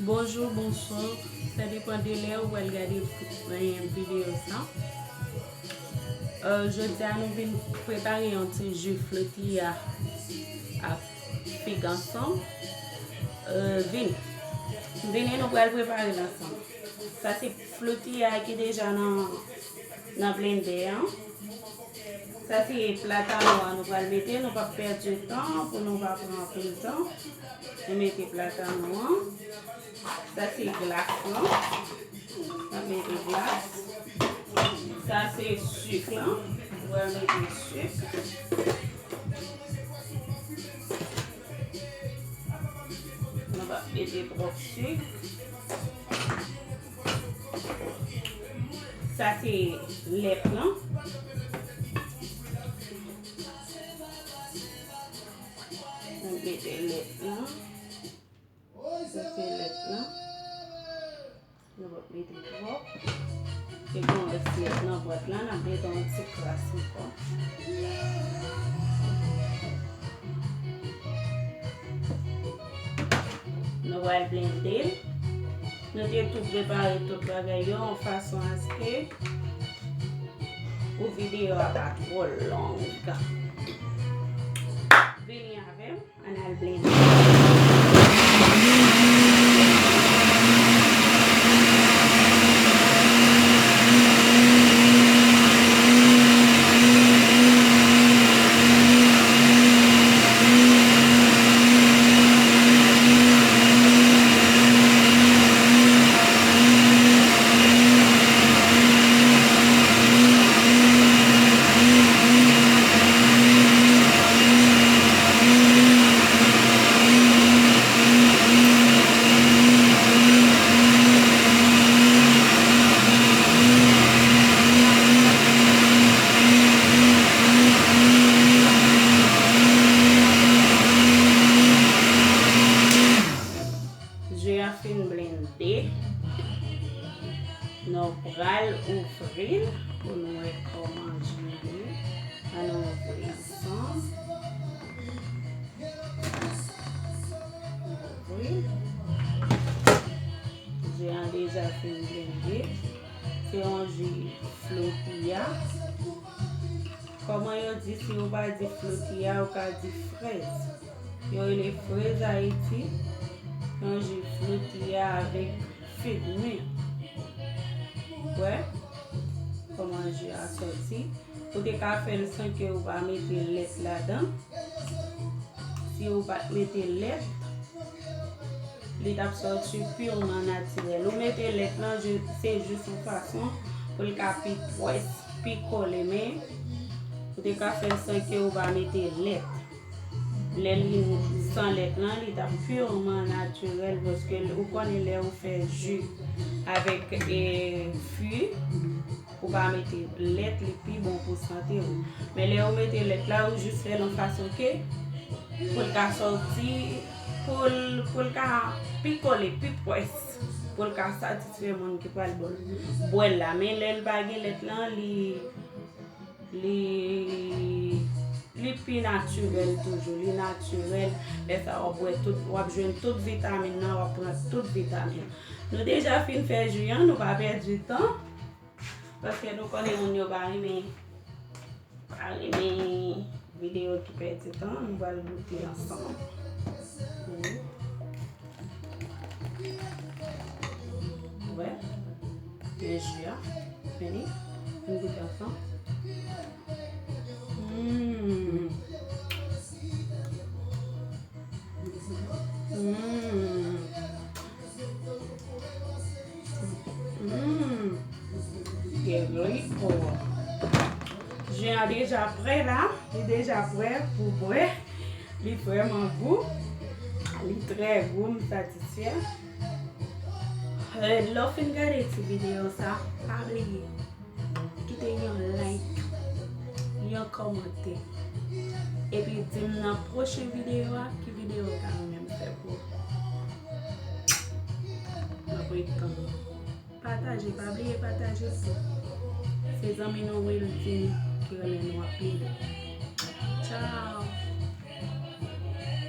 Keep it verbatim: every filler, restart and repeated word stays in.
Bonjou, bonswa. Sa depann de lè ou pral gade, eh, videyo sa. Eh, jodi a nou vin prepare yon ti ji flotiya ak fig ansanm. Eh, vini. Vini, nou pral prepare l ansanm. Sa se flotiya ki deja nan, nan blendè an. Sa se platanon an nou pral mete, nou p ap pèdi tan pou nou pa pran anpil tan. Nou mete platanon an. Sa se glas lan. N ap mete glas. Sa se sik lan. Nou pral mete sik. Nou p ap mete twòp sik. Sa se lèt lan. Nou mete lèt lan. Sa se lèt lan. Nou p ap mete twòp. Epi yon rès lèt nan bwat lan, n ap mete yon ti kras ankò. Nou pral blende l. Nou te tou prepare tout bagay yo yon fason aske pou videyo a pa twò long. Vini avè m, ann al blende. Ji a fin blende. Nou pral ouvri l pou nou wè kòman ji a ye. Ann nou ouvri l ansanm. Ouvri. Ji a deja fin blende. Se yon ji flotiya. Kòman yo di, si ou pa di flotiya, ou ka di frèz. Yo rele frèz Ayiti. Yon ji flotiya avèk fig mi. Ou wè kòman ji a sòti. Ou te ka fè l san ke ou pa mete lèt ladan. Si ou pa t mete lèt, li t ap sòti piman natirèl. Ou mete lèt lan, se jis yon fason pou l ka pi pwès, pi kole, men ou te ka fè l san ke ou pa mete lèt. Lè li san lèt lan, li t ap piman natirèl, paske ou konnen lè ou fè ji avèk, eh, fwi, ou pa mete lèt, li pi bon pou sante w. Men lè ou mete lèt la, ou jis fè l yon fason ke pou l ka sòti, pou l, pou l ka pi kole, pi pwès, pou l ka satisfè moun ki pral bwè l, bwè l la. Men lè l pa gen lèt lan, li, li, li pi natirèl toujou, li natirèl. Lè sa w ap bwè tout, w ap jwenn tout vitamin nan, w ap pran tout vitamin. Nou deja fin fè ji an, nou pa pèdi tan. Paske nou konnen moun yo pa renmen, pa renmen videyo ki pèdi tan, nou pral goute ansanm. Wi. Ou wè? Men ji a fini. Nou goute ansanm. Mm. Mm. Mm. Ke rico. Ji a deja prè la, li deja prè pou bwè. Li vrèman gou. Li trè gou, m satisfè. Eh, lè w fin gade ti videyo sa, pa bliye kite yon like, yon kòmantè. Epi di m nan pwochen videyo a, ki videyo w ta renmen m fè pou ou. Mwen ap ret tann ou. Pataje, pa bliye pataje tou. Se zanmi nou Wiltine ki renmen nou anpil. Tchao!